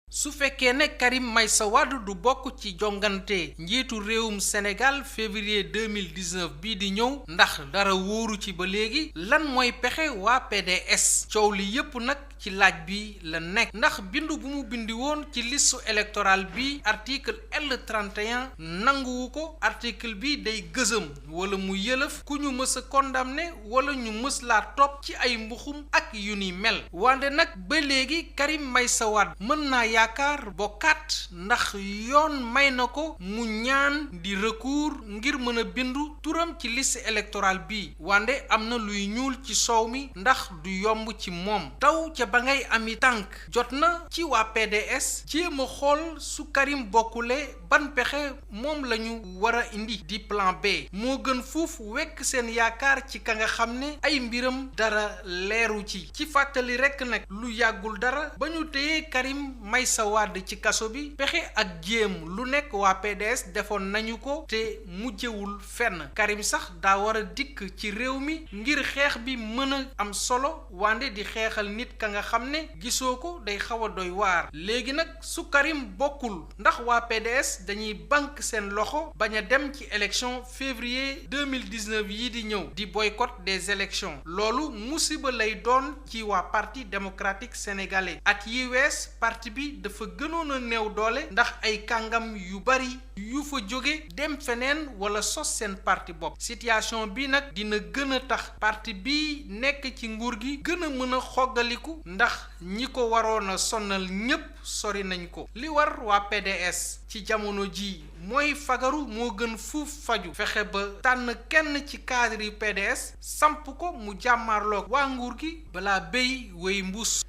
su fekkee ne Karim Meïssa Wade du bokk ci jongante njiitu réewum Sénégal février 2019 bii di ñëw ndax dara wóoru ci ba léegi lan mooy pexe waa PDS coow li yépp nag ci laaj bi la nekk ndax bindu bu mu bindi woon ci liste électorale bi article L31 nanguwu ko article bi day gësëm wala mu yëlëf ku ñu mës a condamné wala ñu mës laa topp ci ay mbuxum ak yu ni mel wante nag ba léegi Karim Meïssa Wade mën naa yaakaar bokkaat ndax yoon may na ko mu ñaan di recours ngir mën a bindu turam ci liste électorale bi wante am na luy ñuul ci soow mi ndax du yomb ci moom taw ca ba ngay ami tànk jot na ci waa PDS jéem a xool su Karim bokkule ban pexe moom la ñu war a indi di plan B moo gën fuuf wekk seen yaakaar ci ka nga xam ne ay mbiram dara leeru ci fàttali rekk nag lu yàggul dara ba ñu téye Karim Meïssa Wade ci kaso bi pexe ak jéem lu nekk waa PDS defoon nañu ko te mujjewul fenn Karim sax daa war a dikk ci réew mi ngir xeex bi mën a am solo wande di xeexal nit ka nga xam ne gisoo ko day xaw a doy waar léegi nag su Karim bokkul ndax waa PDS dañuy bank seen loxo bañ a dem ci élection février 2019 yi di ñëw di boycott des élections loolu musiba lay doon ci waa parti démocratique sénégalais at yi wees parti bi dafa gënoon a néew doole ndax ay kàngam yu bari yu fa jóge dem feneen wala sos seen parti bopp situation bi nag dina gën a tax parti bi nekk ci nguur gi gën a mën a xoggaliku ndax ñi ko waroon a sonal ñépp sori nañ ko li war waa PDS ci jamono ji mooy fagaru moo gën fuuf faju fexe ba tànn kenn ci cadre yu PDS samp ko mu jàmmarloog waa nguur gi balaa béy wéy mbuus